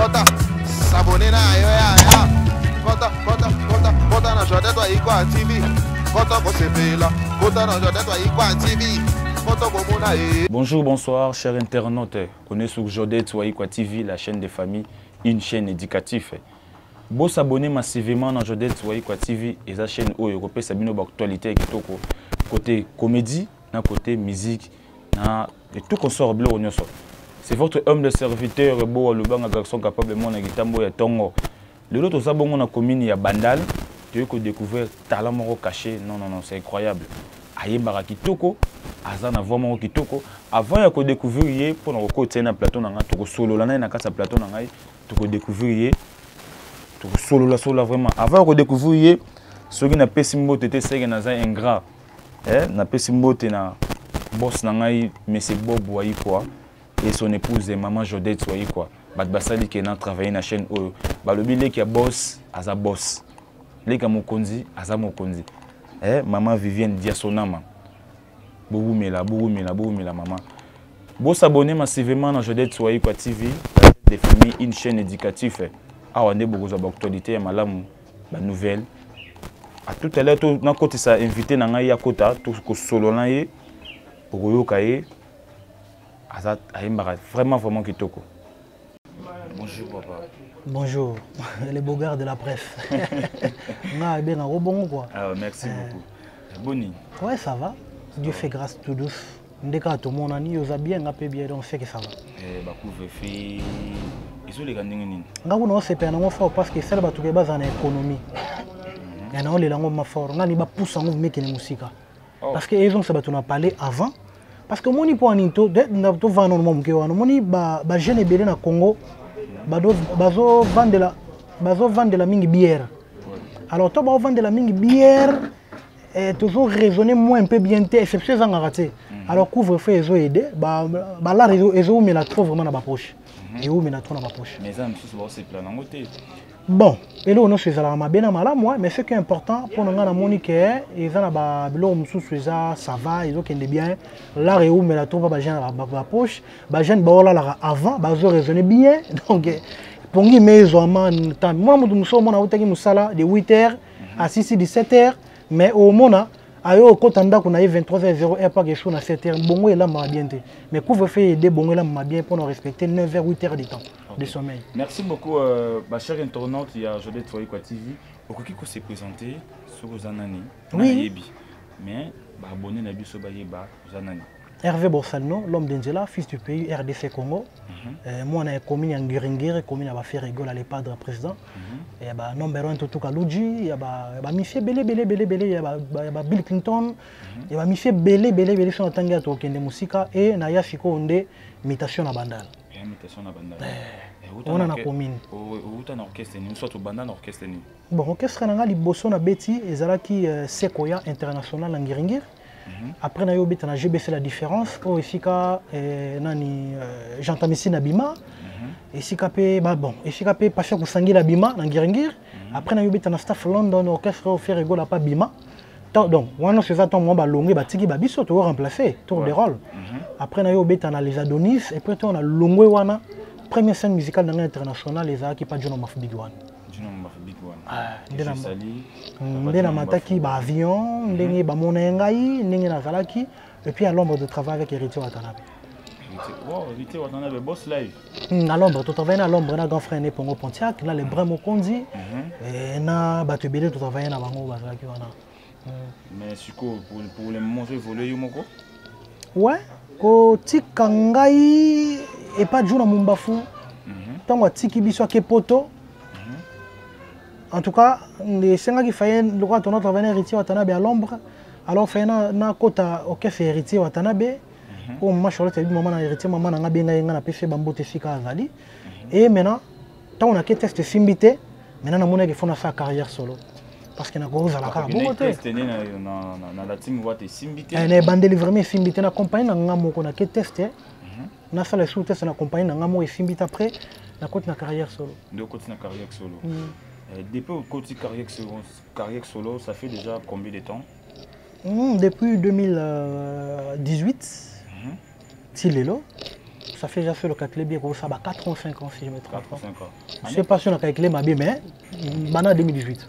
Kota, s'abonner na yo ya ya. Kota, kota, kota, kota na Jodette Waikwa TV. Kota kosepela, kota na Jodette Waikwa TV. Kota komona e. Bonjour, bonsoir, chers internautes. On est sur Jodette Waikwa TV, la chaîne des familles, une chaîne éducative. Bo s'abonner massivement na Jodette Waikwa TV eza chaîne oyo ekopesa bino ba actualité ya kitoko côté comédie na côté musique na et tout consort biloko nyonso. C'est votre humble serviteur Boa Lubanga, garçon capable mwana kitambo ya tongo. Lelo toza bongo na commune ya Bandal, toyei ko découvrir talent moko caché. Non non non, c'est incroyable. Ayembaka kitoko, aza na voix moko kitoko. Avant ya ko découvrir ye pona kokotisa ye na plateau na ngai, tokosolola na ye na kati ya plateau na ngai, toko découvrir ye, tokosolola solola vraiment. Avant ya ko découvrir ye, soki napesi mbote te, seke naza ingrat. Napesi mbote na boss na ngai monsieur Bob Waikwa et son épouse maman Jodette Waikwa. Bato basali ke na travailler na chaîne oyo. Balobi leki ya boss aza boss, leki ya mokonzi aza mokonzi. Maman Vivienne Diasonama, bowumela, bowumela, bowumela maman. Bo s'abonner massivement na Jodette Waikwa TV, des familles, une chaîne éducative. Awa nde bokozwa ba actualité ya malamu, ba nouvelle. À tout à l'heure to nakotisa invité na ngai ya kota to kosolola na ye, bokoyoka ye aza ayembaka vraiment vraiment kitoko. Bonjour papa. Bonjour, les beaux gars de la presse. Nga bien bongo quoi. Ah, merci beaucoup. Boni. Ouais, ça va. Dieu fait grâce tout douce. Ndeka tout mon ani oza bien nga pe bien donc c'est que ça va. Eh ba couvre-feu ezoleka ndenge nini? Nga kuna osepela nango fort parce que sala bato ke baza na économie. Ya na olela ngo ma fort. Nga ni ba pousse ngo mekene musika. Parce que ezongisa bato na parler avant. Parce que moni po ani to na to vana no moke wana moni ba ba jeune ebele na Congo bazo vandela bazo vandela mingi bière. Alors to ba vandela mingi bière tozo raisonner moins un peu bien te exception ezangaka te. Alors couvre-feu ezo aider ba ba la ezo umela trop vraiment na ba poche. Eumela trop na ba poche. Mais ça mosusu ba osepela nango te. Bon, eloko nyonso ezalaka mabe na malamu, hein, mais ce qui est important mpo na ngai namoni ke eza na ba biloko mosusu eza ça va, ezokende bien. L'art eumela trop mpo ba jeune na ba poche, ba jeune baolalaka avant, bazo raisonner bien. Donc pongi me ezwama temps. Mwana moto mosusu omona autaki mosala de 8 heures à 6 17 heures, mais omona ayo okota ndako na ye 23 heures 0 heure paka esu na 7 heures, bongo elambaka bien te. Mais couvre-feu aide bongo elambaka bien pour respecter 9 heures 8 heures de temps de sommeil. Merci beaucoup, ba chers internautes ya Jodette Waikwa TV. Okoki ko se présenter soki oza nani? Oui. Nayebi. Mais ba abonné na biso bayeba oza nani? Hervé Borsalino, l'homme d'Enzela, fils du pays RDC Congo. Moi, on a commune ya Ngiringiri, commune ya Bafere Gola, le padre président. Il y a ba number 1 Tutu Kaluji, il y a ba, ba monsieur Belé, Belé, Belé, Belé, il y a ba, ba, ba Bill Clinton, il y a ba monsieur Belé, Belé, Belé, sont atanga to kende musika et na ya siko onde mutation na bandal. Eh, mutation na bandal. On a na commune. Outa na orchestre ni, soit banda na orchestre ni. Bon, orchestre na nga liboso na beti ezalaki Sekoya International na Ngiringiri. Après na yo beta na GBC la différence o esika nani Jean Tamisi na Bima. Esika pe ba bon, esika pe Pasha Kusangi na Bima na Ngiringiri. Après na yo beta na staff London orchestre o faire Gola pa Bima. Tant, donc wana c'est ça tant moi ba longue ba tiki ba biso to remplacer tour de rôle. Après na yo beta na les Adonis et puis on a longwe wana première scène musicale dans l'international les a qui pas John Maf Big One. John Maf Big One. Ah, Et ndena je salue ndena Papa John mataki Maf. ba avion, ndenge ba mona ngai, ndenge nazalaki et puis à l'ombre de travail avec Héritier Watanabe. Héritier, wow, Héritier Watanabe boss live. À l'ombre, tu travailles à l'ombre na grand frère né Pongo Pontiac, na les Bremo Mokonzi, et na bato ebele tu travailles na bango bazalaki wana. Mais siko pour le moment je évolue yo moko. Ouais, ko tika ngai et pas Juna Mumbafu. Tango atiki biso ake poto. En tout cas, les senga qui faye le roi ton travailler Héritier Watanabe à l'ombre. Alors faye na kota orchestre Héritier Watanabe. Au moment Charlotte a dit maman na Héritier maman na benga nga na PC bambote sika azali. Et maintenant tant on a que test simbité, maintenant na mona qu'il faut na sa carrière solo. Parce que na ko zala ka bongo te. Test né na la team vote simbité. Eh, na bandeli vraiment simbité na compagnie na nga moko na ke test. Na sala sous test na compagnie na nga moko simbité après na côte na carrière solo. De côte na carrière solo. Depuis au côté carrière solo, ça fait déjà combien de temps? Depuis 2018. Ti lelo. Ça fait déjà sur le calcul bien ça ba 4 ans, 5 ans si je me trompe 4 pas. 5 ans. Je sais pas si on a calculé ma bien, mais bana 2018.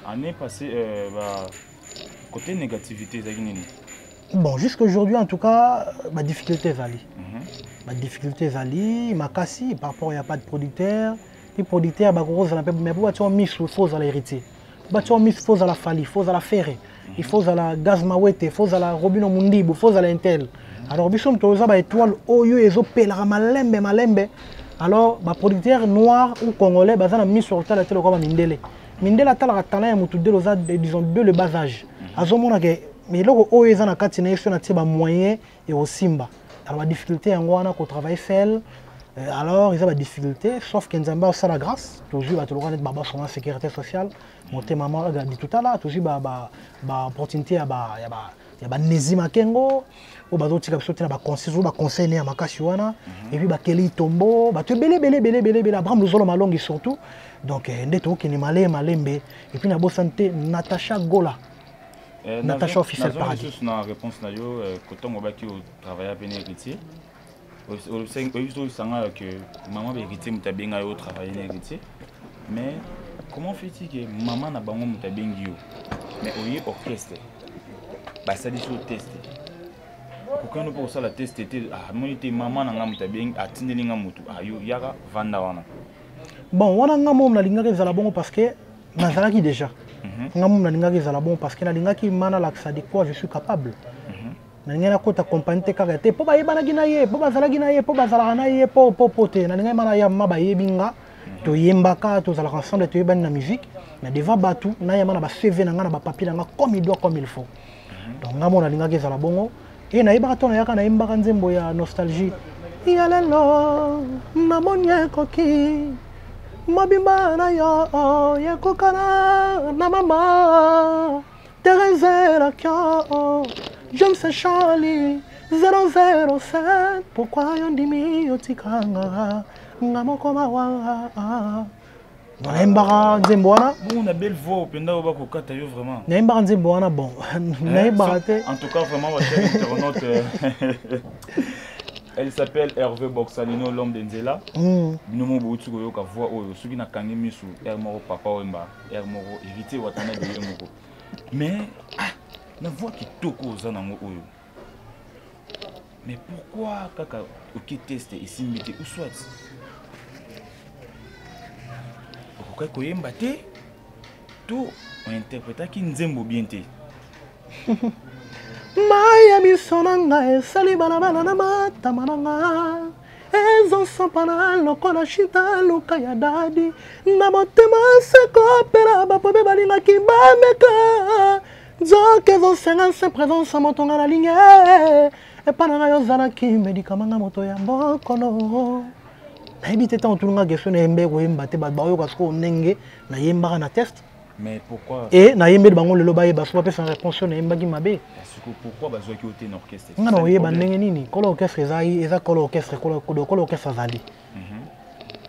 Année passée, bah, côté négativité ezalaki nini? Bon, jusqu'aujourd'hui en tout cas, ma difficulté ezali. Ma difficulté ezali makasi par rapport, il y a pas de producteur. Puis producteur bakokozala mpe, mais po batia misu, faut ozala Héritier, batia misu, faut ozala Fally, faut ozala Ferre, il faut ozala Gaz Mawete, faut ozala Robino Mundibu, faut ozala intel. Alors biso moto oza baétoile oyo ezopelaka malembe malembe. Alors baproducteur noir ou congolais baza na miso kotala te lokola bamindele. Mindele atalaka talent ya motu dès oza, disons, dès le bas âge, azomona ke eloko oyo eza na kati na ye, so na tie bamoyen ekosimba. Alors badifficulté yango wana, kotravaille seul, alors eza badifficulté, sauf ke Nzambe asala grâce, tozwi bato lokola neti babasonga sécurité sociale, motema ditutala, tozwi baopportunité ya banezi makengo oyo bazotika biso te na baconseil, oyo baconseil ne ya makasi wana, et puis bakeli tombo bato ebele ebele ebele ebele ebele, Abraham Luzolo Malongi surtout. Donc nde tokokende malembe malembe. Et puis nabosani te Natacha Gola. Natacha officiel Paradis. Lisusu na réponse na yo, kotongo obaki otravailla pene Héritier, oyebi osanga ke mama baHéritier moto abenga yo otravaille na Héritier. Mais comment fait-il ke mama na bango moto abengi yo, mais oye orchestre, basalisi yo test, okokani mpo kosala test te? Amoni te mama na nga moto abengi, atindeli nga motu, ayo yaka vanda wana. Bon, wana nga momo nalingaki ezala bongo parce que nazalaki déjà, nga momo nalingaki ezala bongo parce que nalingaki ma nalakisa de quoi je suis capable. Nalingai nakota compagnie te kaka te mpo bayebanaki na ye, mpo bazalaki na ye, mpo bazalaka na ye, mpo te. Nalingai ma naya ma bayebi nga, toyembaka, tozalaka ensemble, toyebani na musique, mais devant bato nayamba na baCV na nga, na bapapier na nga comme il doit, comme il faut. Donc nga mo nalingaki ezala bongo. E nayebaka to nayaka, nayembaka nzembo ya nostalgie ya lelo, namoni ekoki mobimba na yo ekokana na mama Thérèse Rakio James Charlie 007. Pourquoi yo ndimi yotikanga nga moko mawa? Nayembaka nzembo wana. Bon, na belle voix mpenza oyo bakokata yo vraiment. Nayembaka nzembo wana, bon, nayebaka te. En tout cas, vraiment, bachers internautes, elle s'appelle Hervé Boxalino, l'homme de Nzela. Bino mo bouti koyoka voix oyo, soki nakangi misu, air moko Papa Wemba, air moko Héritier Watanabe ye moko. Mais ah, na voix kitoko oza nango oyo, mais pourquoi kaka oke test esimbi te? Ou soit okokaki koyemba te, to ointerprétaki nzembo bien te? Mai ya miso na ngai esali balabala na matama na nga, ezosopana lokola shita luka ya dadi na motema sekopela. Bapobe balingaki bameka, nzoka ezosenga se présence. Moto nga nalingi epa na ngai, ozalaki médicament nga moto ya bokono. Nayebi te, ntango tulunga question, nayembe koyemba te, bato baoyoka sikoyo ndenge nayembaka na test. Mais pourquoi? E nayembeli bango lelo, bayeba so bapesa réponse oyo nayembaki mabe. Pourquoi bazwaki yo te na orchestre? Nga na oyeba ndenge nini? Kolo orchestre eza kolo orchestre, kolo orchestre azali.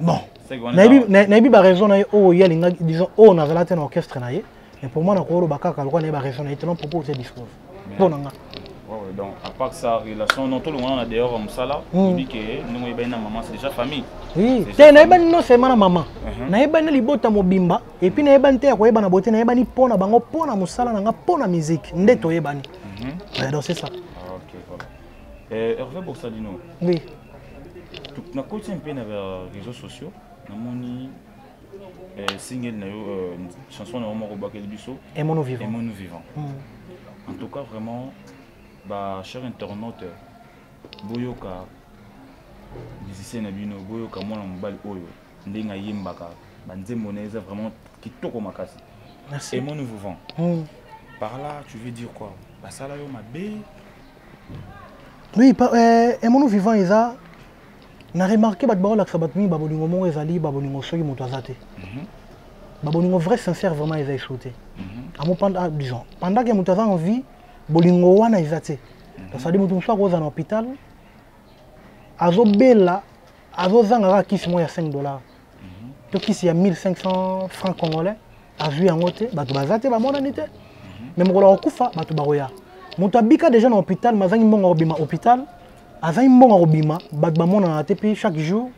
Bon, nayebi baraison na ye oyo ye alingaki, disons, oyo nazala te na orchestre na ye. Mais pour moi, nakoloba kaka lokola nayebi baraison na ye te, non propos te dispose mpo na nga. Ouais, donc à part sa relation, non, tout le monde a d'ailleurs mosala, oyebi ke ndenge oyebani na maman, c'est déjà famille. Oui, te, nayebani non seulement na mama, nayebani na libota mobimba. Et puis nayebani te ya koyeba na bote, nayebani mpo na bango, mpo na mosala na nga, mpo na musique nde toyebani. Ouais, donc c'est ça. Ah, ok, voilà. Hervé Borsalino. Oui. Nakoti mpe na réseaux sociaux, namoni single na yo, chanson na yo moko obwakeli biso. Aimons-nous vivant. Aimons-nous vivant. En tout cas, vraiment, ba cher internaute, boyoka musicien na bino, boyoka mwana mobali oyo ndenge ayembaka banzembo na eza vraiment kitoko makasi. Merci. Aimons-nous vivant. Par là, tu veux dire quoi? Basala yo mabe? Oui, Aimons-nous vivant eza na remarqué bato baolakisa bato mingi babolingo moko ezali babolingo soki moto aza te. Babolingo vrai sincère vraiment eza esu te. Amo pendant, disons, pendant ke moto aza en vie, bolingo wana eza te. C'est-à-dire moto mosusu akozala na hôpital, azobela, azozanga kaka kisi moko ya 5 $ to kisi ya 1500 francs congolais, azwi yango te, bato baza te, bamonani te. Mais mokolo akokufa, bato bakoya. Moto abika déjà na hôpital, mazangi mbongo akobima hôpital. Azangi mbongo ya kobima, bato bamonana te, mpe chaque jour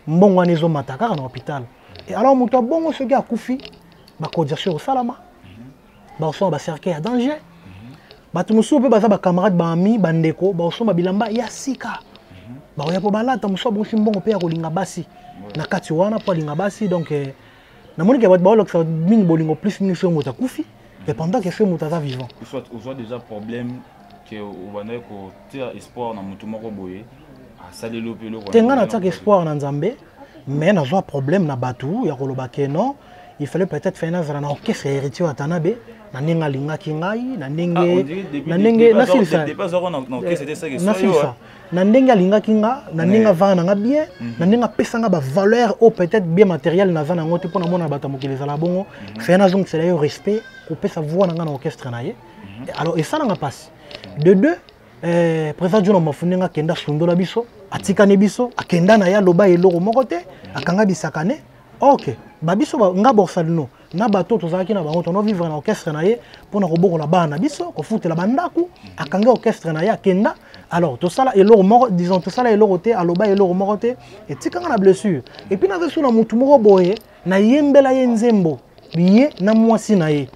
mbongo wana ezomata kaka na hôpital. Et alors moto ya bongo soki akufi, bacotisation ekosalama, bakosomba bacercueil ya danger. Bato mosusu mpe baza bacamarade, baami, bandeko, bakosomba bilamba ya sika, bakoya mpo balata. Mosusu abongisi mbongo mpe ya kolinga basi na kati wana mpo alinga basi. Donc namoni ke bato baolakisa mingi bolingo plus mingi soki moto akufi, et pendant que soki moto aza vivant. Soit ozwa déjà problème ke obandaki kotia espoir na motu moko boye, asaleli yo mpe eloko. Te, ngai natiaka espoir na Nzambe, mais nazwa problème na bato ya koloba ke non, il fallait peut-être fai nazala na orchestre ya Héritier Watanabe, na ndenge alingaki ngai, na ndenge nasilisa, nasilisa, na ndenge alingaki nga, na ndenge avanda na nga bien, na ndenge apesa nga bavaleur oyo peut-être bien matériel naza nango te. Mpo namona bato ya mokili ezala bongo, fai nazongisela ye respect, kopesa voix na nga na orchestre na ye. Alors esalanga mpasi. De deux, président John Mafu, ndenge akenda, asundola biso, atikani biso, akenda na ye, aloba eloko moko te, akanga bisakane. Ok, babiso nga Borsalino na bato tozalaki na bango, tono vivre na orchestre na ye mpona kobokola bana na biso, kofutela bandako. Akangi orchestre na ye, akenda. Alors tosala eloko moko, disons tosala eloko te, aloba eloko moko te, etikanga na blessure. Et puis naza so na motu moko boye, nayembela ye nzembo, ye na mwasi na ye.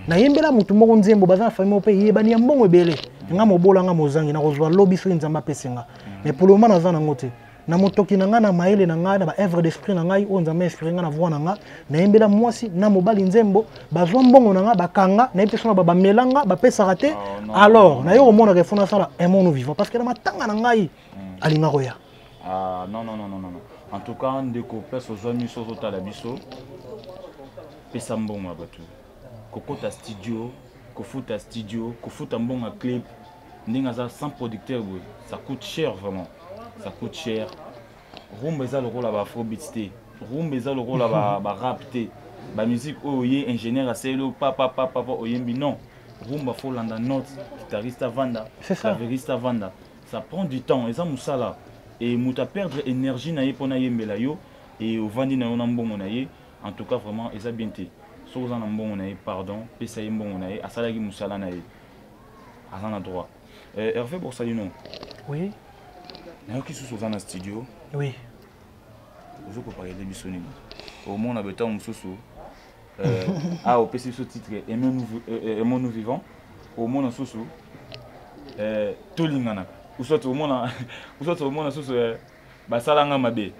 Nayembela motu moko nzembo, baza na famille moko mpe yebani ya mbongo ebele. Nga mobola, nga mozangi, nakozwa lobi soki Nzambe apesi nga, mais pour le moment naza nango te. Na motoki na ngai, na mayele na ngai, na baœuvre d'esprit na ngai oyo Nzambe inspiré ngai na voix na nga, nayembela mwasi na mobali nzembo, bazwa mbongo na nga, bakanga. Nayebi te sona bamela nga, bapesaka te. Alors naye komonaka efo nasala Aimons-nous vivant, parce que na matanga na ngai alinga koya. Ah, non, non, non, non, non. En tout cas, ndeko, place ozwami, so ozotala biso, pesa mbongo ya bato. Kokota studio, kofuta studio, kofuta mbongo ya clip, ndenge aza sans producteur boye, ça coûte cher, vraiment ça coûte cher. Rumba eza lokola baafrobeat te, rumba eza lokola barap te, bamusique oyo ye ingénieur asaleli oyo papapapapa oyembi. Non, rumba faut olanda note, guitariste avanda, claveriste avanda, ça prend du temps, eza mosala. E moto aperdre énergie na ye mpona yembela yo, e ovandi na yo na mbongo na ye. En tout cas, vraiment eza bien te. Soki oza na mbongo na ye, pardon, pesa ye mbongo na ye, asalaki mosala na ye, aza na droit. Hervé Borsalino. Oui. Nayoki susu oza na studio. Oui. Ozokoparele biso nini? Omona betango mosusu ah, opesi biso titre Aimons-nous vivant, omona susu Tolinganaka, soit omona, soit omona susu Basalanga mabe,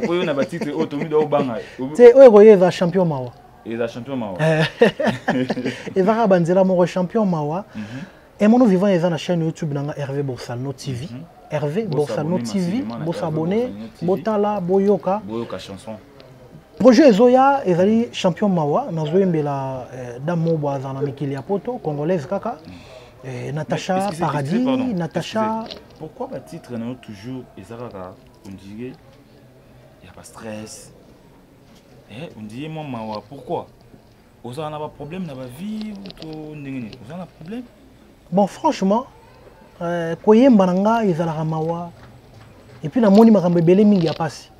po yo na batitre oyo tomi do obanga. Te, oyo ekoye eza Champion Mawa. Eza Champion Mawa. Eza kaka banzela moko, Champion Mawa. Aimons-nous vivant eza na chaîne YouTube nanga, Hervé Borsalino TV. Hervé Borsalino TV, bosabone, botala, boyoka. Boyoka chanson. Projet ezoya ezali Champion Mawa. Nazoyembela dame moko boye azala na mikili ya poto, congolaise kaka, Natacha. Excusez, Paradis. Excusez, pardon. Natacha. Excusez. Pourquoi batitre na yo toujours eza kaka on dirait ya bastress, on dirait mwa mawa? Pourquoi? Ozala na baproblème na bavie to ndenge nini? Ozala na problème? Bon, franchement, koyemba na ngai ezalaka mawa, et puis namoni makambo ebele mingi ya pasi,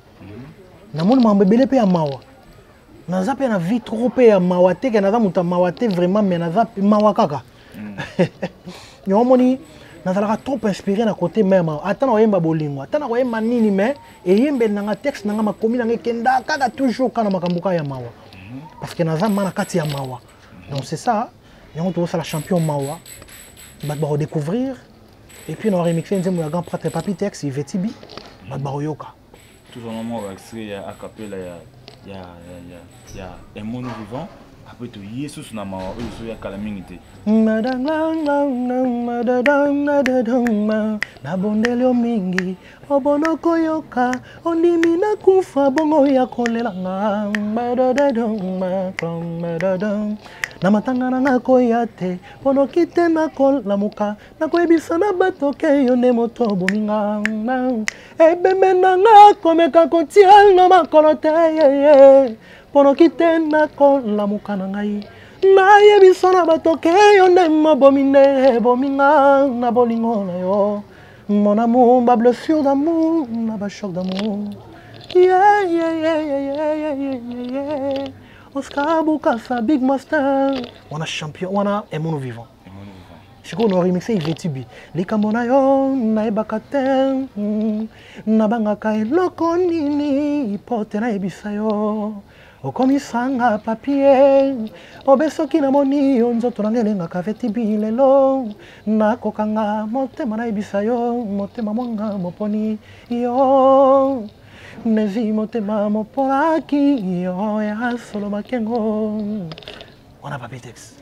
namoni makambo ebele mpe ya mawa. Naza mpe na vie trop mpe ya mawa te, ke naza moto ya mawa te vraiment, mais naza mawa kaka. Yango omoni nazalaka trop inspiré na côté même, ata na koyemba bolingo, ata na koyemba nini, mais eyembeli nanga, texte nanga, makomi nanga ekenda kaka toujours kaka na makambo kaka ya mawa, parce que naza ma na kati ya mawa. Donc c'est ça, yango tozosala Champion Mawa, bato bakodécouvrir. Et puis na remixé nzembo ya grand prêtre Papi Tex Ivetibi, bato bakoyoka. Tozwana mwa baextrait ya acapella ya Aimons-nous vivant, après toye susu na mawa oyo ezoya kala mingi te. Nabondeli yo mingi, obono koyoka, ondimi nakufa bongo ya kolelanga na matanga nanga koya te, mponoki te nakolamuka, nakoyebisa na bato ke yo nde moto obominga. Ebembe nanga komeka kotia na makolo te, mponoki te nakolamuka na ngai, nayebisa na bato ke yo nde mobomi, nde ebominga na bolingo na yo. Mon amour, ba blessure d'amour, na ba choc d'amour, yeah. Oscar Bukasa, Big Master, wana Champion, wana Aimons-nous vivant. Sikoyo na remixe Ivetibi, likambo na yo nayebaka te, nabangaka eloko nini mpo te nayebisa yo okomisanga papier obe soki namoni yo nzoto nanga elengaka vetibi lelo nakokanga motema nayebisa yo motema mwanga moponi yo nezi motema mopolaki yo ya solo makengo wana papi tex.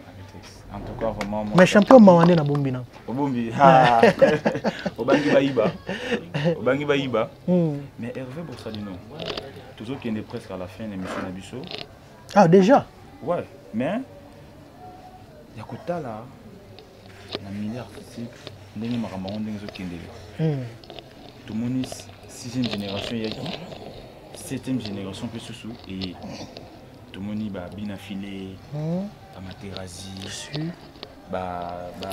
En tout cas, vraiment. Mais champion mawa nde nabombi na. Obombi. Ah. Obangi bayiba. Obangi bayiba. Mais Hervé Borsalino, toujours qu'il est presque à la fin de l'émission na biso. Ah déjà? Ouais, mais ya kotala na milieu artistique ndenge makambo yango ndenge ezokendele. Tomoni 6e génération eyaki, 7e génération mpe susu eye. Tomoni ba Bina Filé, ba Materazzi, ba ba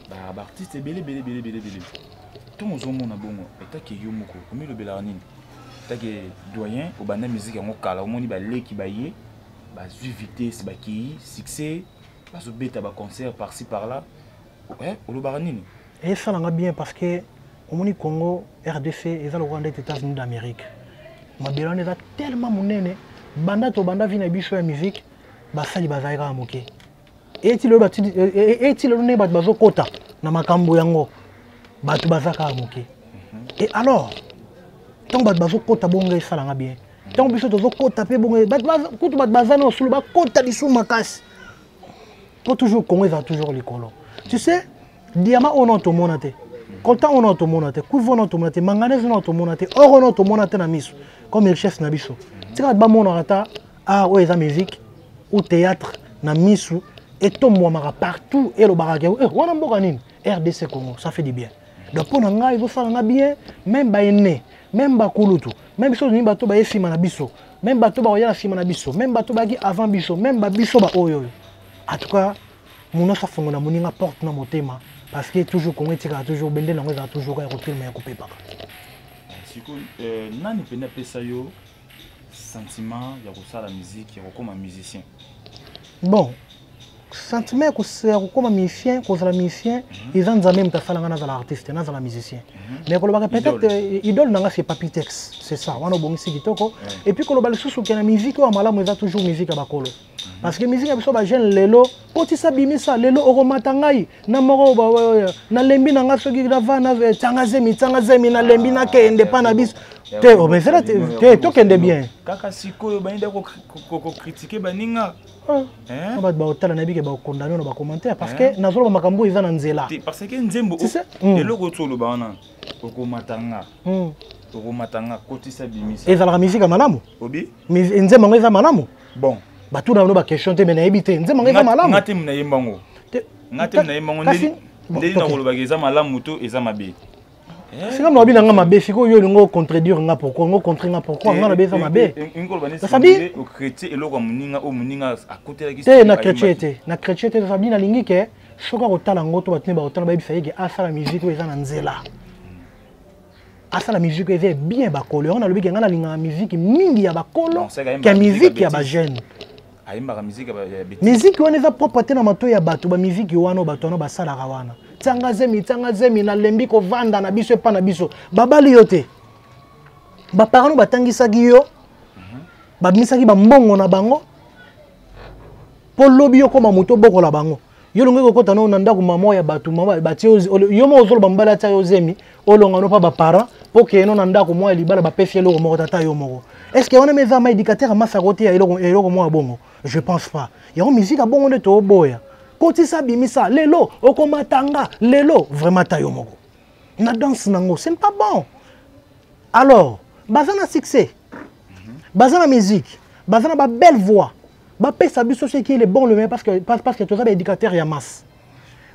ba ba artiste ebele ebele ebele ebele ebele. Ntango ozomona bongo, etake yo moko omilobelaka nini? Etake doyen obanda musique yango kala, omoni baleki baye bazwi vitesse, bakei succès, bazobeta ba concert par-ci par-là. Ouais, olobaka nini? Esalanga bien parce que omoni Congo RDC eza lokola ndeti États-Unis d'Amérique. Mabele wana eza tellement monene, banda tobanda vie na biso ya musique, basali bazali kaka moke. Eti lelo batindi, eti lelo ndenge bato bazokota na makambo yango, bato baza kaka moke. Et alors, ntango bato bazokota bongo esalanga bien. Ntango biso tozokota mpe bongo, bato baza, kutu bato baza na osolo bakota lisusu makasi. Po toujours Congo eza toujours likolo. Tu sais, diamant oyo na tomona te, coltan oyo na tomona te, cuivre oyo na tomona te, manganèse oyo na tomona te, or oyo na tomona te na miso comme richesse na biso. Tika bato bamonaka ata art oyo eza musique ou théâtre na miso etombwamaka partout, elobaka ke, wana mboka nini? RDC Congo, ça fait du bien. Donc mpo na ngai ezosala nga bien, même ba aînés, même bakulutu, même biso tolingi bato baye nsima na biso, même bato bakoya na nsima na biso, même bato bayaki avant biso, même ba biso ba oyo oyo. En tout cas, mono afongola moninga porte na motema, parce que toujours Congo etikaka toujours bende nango ezala toujours ya kotelema ya kopepaka. Sikoyo, nani mpenza apesa yo sentiment ya kosala musique, ya kokoma musicien? Bon, sentiment ya kokoma musicien, kozala musicien, eza Nzambe moto asalanga nazala artiste, nazala musicien. Mais kolobaka peut-être, idole nanga c'est Papi Tex, c'est ça, wana obongisi kitoko. Et puis koloba lisusu ke na musique oyo malamu eza toujours musique ya bakolo. Parce que musique ya biso ba jeune lelo, kotisa bimisa lelo okomata ngai na moko ba, ba, ba, na lembi na nga soki na va na tanga zemi, tanga zemi na lembi na kende pa na biso. Te, oh, mais c'est là, te, te, tokende bien. Kaka sikoyo baninda ko critiquer baninga. Ah. Hein? Bato baotala na bike ba condamner na ba commentaire parce que Hein? nazoloba makambo eza na nzela. Te, parce que nzembo Tu sais? Eloko oyo oloba wana, okomata nga. Okomata nga, kotisa bimisa. Ezalaka musique ya malamu? Obi? Nzembo yango eza malamu? Bon. Batuna bino ba question te, mais nayebi te. Nzembo yango eza malamu? Nga te nayemba yango. Te. Nga te nayemba yango, Kasi ndeli bon, nakolobaka eza malamu to eza mabe. Sika mlobi na nga mabe, sikoyo yo olingo contredire nga pourquoi, olingo contre nga pourquoi, nga na eza mabe. Ngolo bani Sabi? sikoyo, o chrétien eloko ya moninga, oyo moninga akotelaki Te, na sikoyo, chrétien ayembaki. te, na chrétien te, sabi nalingi ke soki akotala ngo to bato ne bakotala bayebisa ye ke asala musique oyo eza na nzela. Asala musique oyo eza bien bakolo. Yango nalobi ke nga nalingaka musique mingi ya bakolo Non, c'est quand même ke musique musique ya ya ba bêtise. jeune. Ayembaka musique ya ya bêtise. Musique wana eza propre te na matoi ya bato, ba musique wana oyo bato wana basalaka wana. Tianga zemi, tianga zemi, nalembi kovanda na biso epa na biso. Babali yo te. Ba parents batangisaki yo, babimisaki ba mbongo na bango po lobi yo koma moto bokola bango. Yo longo kokota no na ndako mama ya bato, mama batie yo yo moko ozoloba mobali atia yo zemi, olonga no pa ba parents po ke no na ndako mwa ya libala bapesi eloko moko tata yo moko. Est-ce que wana meza ma éducateur ya masa kote ya eloko, eloko mwa bongo? Je pense pas. Yango musique ya bongo nde toboya. Kotisa bimisa lelo okomatanga lelo vraiment ta yo moko. Na danse nango, ce n'est pas bon. Alors, baza na succès. Baza na musique, baza na ba belle voix. Ba pesa biso ce qui est le bon le meilleur parce que toza ba éducateur ya masse.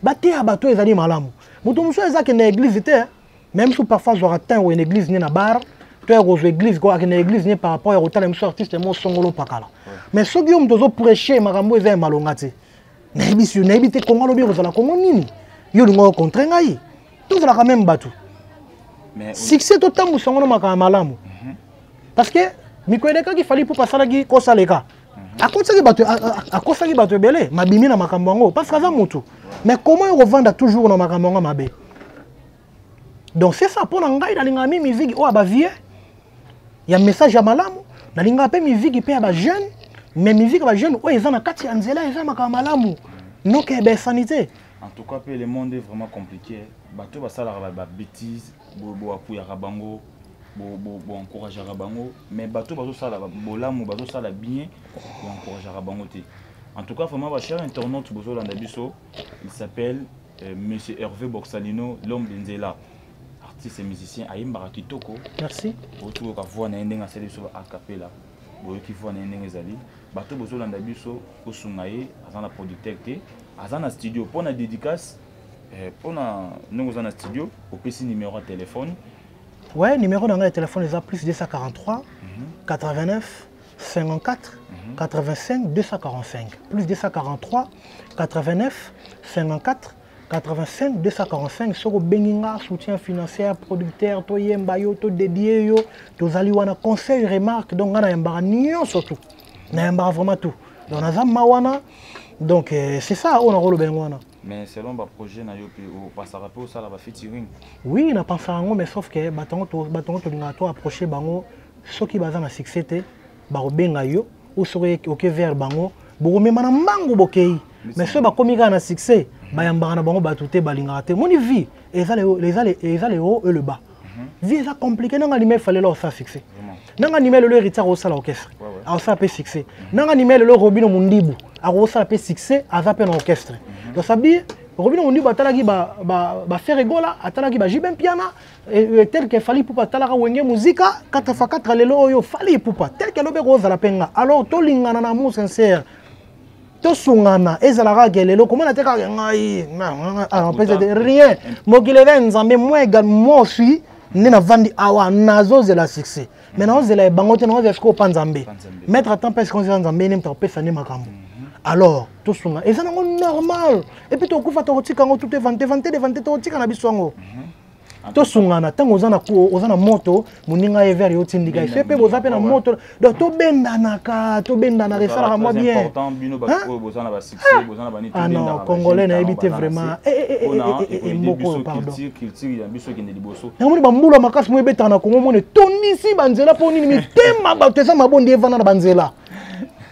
Ba te ya bato ezali malamu. Moto mosusu eza ke na église te, hein. Même si parfois j'aurai atteint ou une église ni na bar, to ya kozwa église ko akende église ni par rapport ya kotala mosusu artiste mo songolo pakala. Mais soki yo moto ozo prêcher makambo eza ya malonga te. Nayebi si nayebi te Congo lobi kozala Congo nini? Yo lingo contre ngai. Tozalaka même bato. Mais succès totambusa ngo na makambo malamu. Parce que mikolo elekaki Fally Ipupa asalaki kosaleka. Akosaki bato, akosaki bato ebele, mabimi na makambo yango parce que aza motu. Mais comment okovanda toujours na makambo yango mabe? Donc c'est ça, mpo na ngai nalingaka mi musique oyo ya bavieux, ya message ya malamu. Nalingaka mpe musique mpe ya bajeune, mais musique ya bajeune oyo eza na kati ya nzela, eza makambo malamu, noke ya bainsanité. En tout cas mpe le monde est vraiment compliqué. Bato basalaka babêtise, boapuyaka bango, boencourageaka bango, mais bato bazosala bolamu, bazosala bien, boencourageaka bango te. En tout cas vraiment, bachers internautes, bozolanda biso, il s'appelle monsieur Hervé Borsalino, l'homme de nzela, artiste et musicien, ayembaka kitoko. Merci. Otoyoka voix na ye ndenge asali biso acapella, boyoki voix na ye ndenge ezali. Bato bozolanda biso, kosunga ye, aza na producteur te, aza na studio. Mpo na dédicace, mpo na ndenge oza na studio, opesi numéro ya téléphone. Ouais, numéro na ngai ya téléphone eza plus 243 89 54 85 245. Plus 243 89 54 85 245. Soki obengi nga, soutien financier, producteur, toyemba yo, todédie yo, tozali wana. Conseil, remarque, donc nga nayembaka nyonso, tout, nayembaka vraiment tout. Donc naza ma wana. Donc c'est ça oyo nakoloba yango wana. Mais selon baprojet na yo mpe, opasaka mpe osala bafeaturing? Oui, napensaka yango, mais sauf que bato yango tolingaka to approche bango, soki baza na succès te, bakobenga yo ou soki oke vers bango, bokomema na mbangu, bokei. Mais soki bakomi kaka na succès, bayambaka na bango bato te, balingaka te. Moni, vie eza le haut et le bas. Vie eza compliqué. Nanga ndima efalela osala succès, nanga ndima lelo Héritier akosala orchestre, akosala mpe succès. Nanga ndima lelo Robino Mundibu akosala mpe succès, aza mpe na orchestre. Donc ça veut dire Robino Mundibu atalaki baFerre Gola, atalaki baJB Mpiana, tel que Fally Ipupa atalaka Wenge Muzika 4 x 4. Lelo oyo Fally Ipupa, tel que lobi ekozala mpe nga. Alors tolingana na amour sincère, tosungana. Ezalaka ke lelo komona te kaka ngai apesa rien. Mokili eza Nzambe. Moi également, moi aussi, nde navandi awa, nazozela succès, mais nazozela ebango te, nazozela sikoyo mpa Nzambe. Maître atan mpe sikoyo eza Nzambe nde moto akopesa nde makambo. Alors tosunga, eza nango normal. Et puis tokufa, tokotika yango tout evante vante de vante, tokotika na biso yango. Tosungana. Ntango oza na moto, moninga ye vere yo otindika ye mpe boza mpe na moto. Donc tobendanaka, tobendanaka, esalaka mwa bien. Ah non, congolais nayebi te vraiment, mboka oyo, pardon. Namoni bambula makasi mo ebetaka na Kongo, mona etondisi banzela. Mpo nini? Mitema bato eza mabondi, evanda na banzela.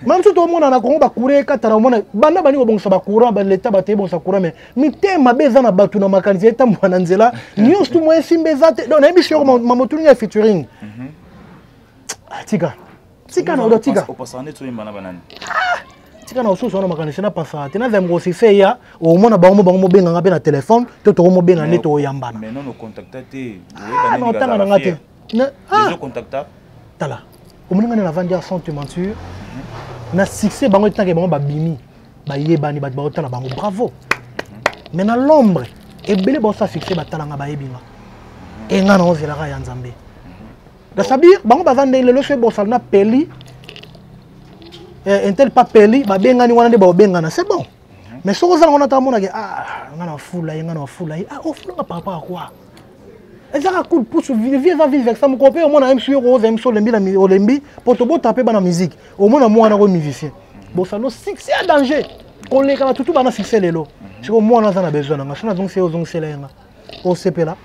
Ma mosusu tomona na Kongo bacourant ekatana, omona banda bandi kobongisa bacourant, baleta bato ebongisa courant, mais mitema mabe eza na bato na makanisi, etambola na nzela nyonso tu, moyen esimba eza te. Donc nayebi soko mamotuni ya featuring. Tika, tika na odo, tika, tika na osusu wana makanisi. Napasaka te, nazala moko succès ya omona bango, bango mobenganga mpe na telefone to tokomobenga nde tokoyambana. Na otanga na nga te. Tala, omoni nga nde navandi ya, sans te mentir, na succès bango etake, bango babimi, bayebani, bato baotala bango, bravo. Mais na l'ombre, ebele baosala succès, batalanga, bayebi nga. E nga na ozelaka ya Nzambe. C'est-à-dire bango baza ndenge lelo soki bosala na peli intel pa peli, babengani wana nde baobengana, c'est bon. Mais soki ozala wana, tamonake, ah, nga na fula ye, nga na fula ye, ah, ofulanga par rapport à quoi? Ezaka coup de pouce. Vie eza vie vexa moko mpe. Omona ye mosu yo koza ye mosu, olembi na olembi mpo tobota mpe bana musique. Omona mwana ko musicien, bosalo succès ya danger koleka bato tu bana succès lelo. Siko mwana aza na besoin na nga, so nazongisa ye, ozongisela ye nga, osepela.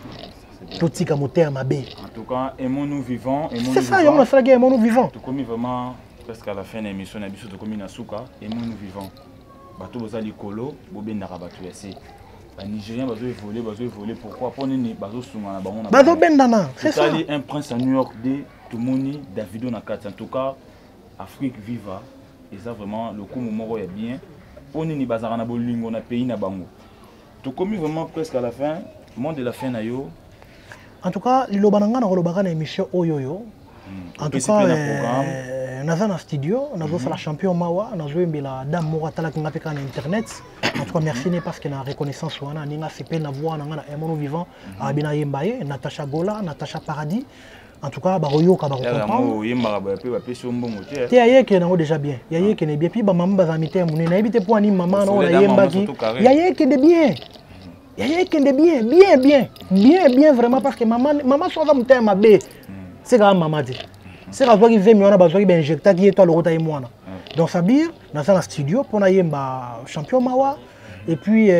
Totika motema mabe. En tout cas, aimons-nous vivants. C'est ça, yango nasalaki Aimons-nous vivants. Tokomi vraiment presque à la fin de l'émission na biso, tokomi na suka. Aimons-nous vivants. Bato boza likolo, bobendaka bato ya se. Banigérien bazoévolue, bazoévolue pourquoi? Mpo nini? Bazosunga na bango. Bazobendana, c'est ça. Totali Un prince à New York de, tomoni Davido na kati. En tout cas, Afrique viva, eza vraiment lokumu moko ya bien. Mpo nini? Bazalaka na bolingo na pays na bango. Tokomi vraiment presque à la fin. Mot de la fin na yo? En tout cas, liloba na ngai nakolobaka na émission oyo oyo, en tout cas, naza na studio, nazosala Champion Mawa, nazoyembela dame moko atalaki nga mpe kaka na internet. En tout cas, merci ne, parce que na reconnaissance wana aninga sepeli na voix na nga na Aimons-nous vivant, abi nayemba ye Natacha Gola, Natacha Paradis. En tout cas, bakoyoka, bakocomprendre. Oyembaka boya mpe bapesi yo mbongo te? Te, yayekende yango déjà bien, yayekende bien. Puis bamama bazala mitema monene. Nayebi te mpo ani mama na oyo nayembaki, yayekende bien, yayekende bien, bien, bien, bien, bien vraiment, parce que mama, mama so aza motema mabe, sekaka mama te, seka azwaki zemi wana, bazwaki bainjectaki ye to alokota ye mwana. Donc ça veut dire naza na studio mpo nayemba Champion Mawa. Et puis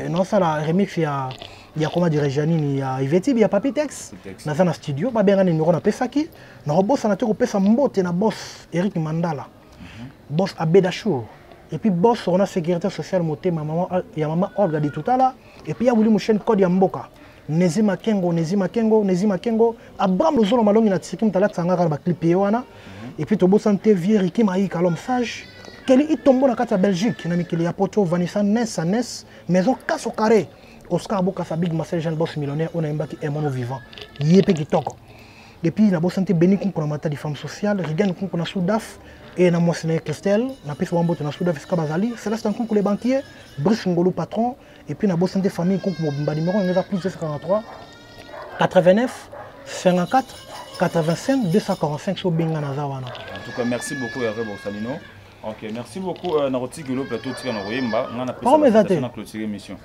naosala remix ya comment dirais-je, ya nini, ya Ivetibi, ya Papi Tex. Naza na studio, babenga numéro napesaki. Nakobosana te kopesa mbote na boss Eric Mandala, boss Abedachour, et puis boss ona sécurité sociale motema mama, ya mama Olga Ditutala, et puis ya Wili Musheni, code ya mboka, Nezi Makengo, Nezi Makengo, Nezi Makengo, Abraham Lozolo Malongi na Tiriki, moto alatisanga kaka baclip ye wana. Et puis tobosani te vieux Riki Maika, l'homme sage, Keli Itombo na kati ya Belgique, na mikili ya Poto, Vanessa Nes Nes, maison Kaso Carré, Oscar Bokasa, Big Marcel Jean, boss millionnaire oyo nayembaki Emono Vivant, ye mpe kitoko. Et puis nabosani te Beni Kunku na Matadi, femme sociale, Rigan Kunku na Sudaf e na mwasi na ye Christelle, napesi bango mbote na Sudaf esika bazali, Céleste Nkunku le banquier, Brice Ngolu patron. Et puis nabosani te famille Nkunku mobimba. Numéro yango eza plus 243 89 54 85 245. So obenga, naza wana. En tout cas, merci beaucoup, Hervé Borsalino. Ok, merci beaucoup. Nakotiki lo plateau, tika na koyemba nga na Pardon, eza te. Na clôturer émission.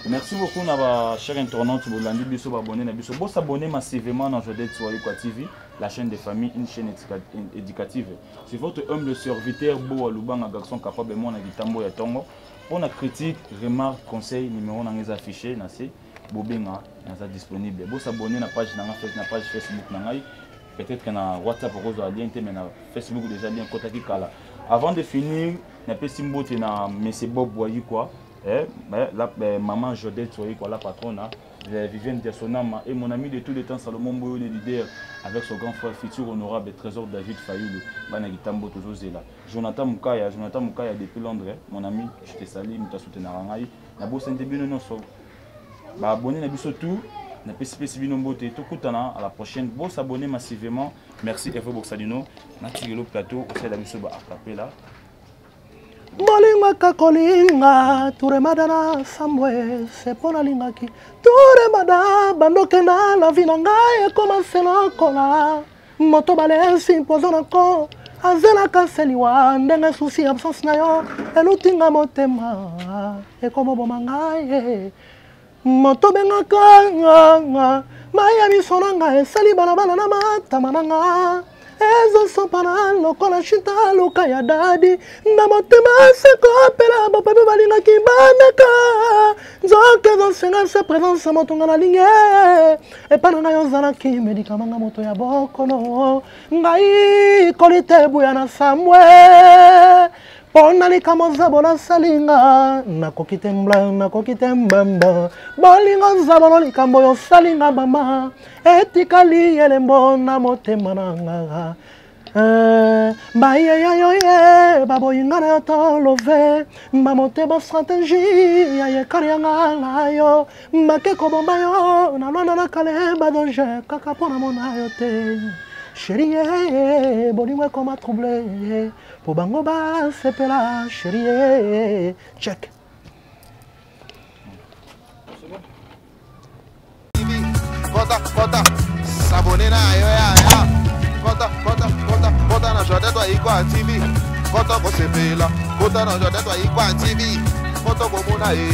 Merci beaucoup na ba chers internautes bolandi biso, baabonné na biso. Bosabonner massivement na Jodette Swahili TV, la chaîne des familles, une chaîne éducative. C'est votre humble serviteur Bo Lubanga, garçon capable, moi na gitambo ya tongo. Pour la critique, remarque, conseil, numéro na eza affiché na se, bobenga, naza disponible. Bosabonner na page na nga, na page Facebook na ngai. Peut-être que na WhatsApp okozwa lien te, mais na Facebook déjà lien kotaki kala. Avant de finir, napesi mbote na monsieur Bob Boyi quoi, la maman Jodette Boyi quoi, la patronne, hein, Viviane Diasonama et mon ami de tous les temps Salomon Boyo, le leader, avec son grand frère futur honorable Trésor David Fayoulou, bana Gitambo tozozela. Jonathan Mukaya, Jonathan Mukaya depuis Londres, mon ami, je te salue, muta soutenir ngai. Nabosani bino nyonso baabonné na biso tout, napesi bino mbote, tokutana à la prochaine. Bosabonner massivement. Merci Hervé Boxalino. Natikelo plateau, osala biso ba acapella. Bolingo ekakolinga turemada na sambwe, se mpo nalingaki turemada bandokenda la vie na ngai ekoma se lokola moto balesi mpozo na ko azelaka seliwa ndenge susi. Absence na yo elutinga motema, ekomoboma ngai. Moto bengaka mai ya miso na ngai esali balabala na matama na nga, ezosopana lokola shita luka ya dadi na motema sekopela. Bapape balingaki bameka nzoka ezosenga se présence. Moto nga nalingi epa na ngai, ozalaki médicament nga moto ya bokono. Ngai koli te buya na samwe mpo na likambo zabolo asalinga. Nakoki te mbla, nakoki te mbamba. Bolingo zabolo, likambo oyo osalinga mama etikali elembo na motema na nga. Bayeya yo ye baboyinga na yo tolove bamotema stratégie ya yekari yanga na yo make kobomba yo na lwana na kale badanger kaka mpo na mona yo te. Chérie, bolingo ekoma trouble mpo bango basepela. Chérie, check. Kota, kota, s'abonner na yo ya ya. Kota, kota, kota, kota na Jodette Waikwa TV. Kota kosepela, kota na Jodette Waikwa TV. Kota komona ye.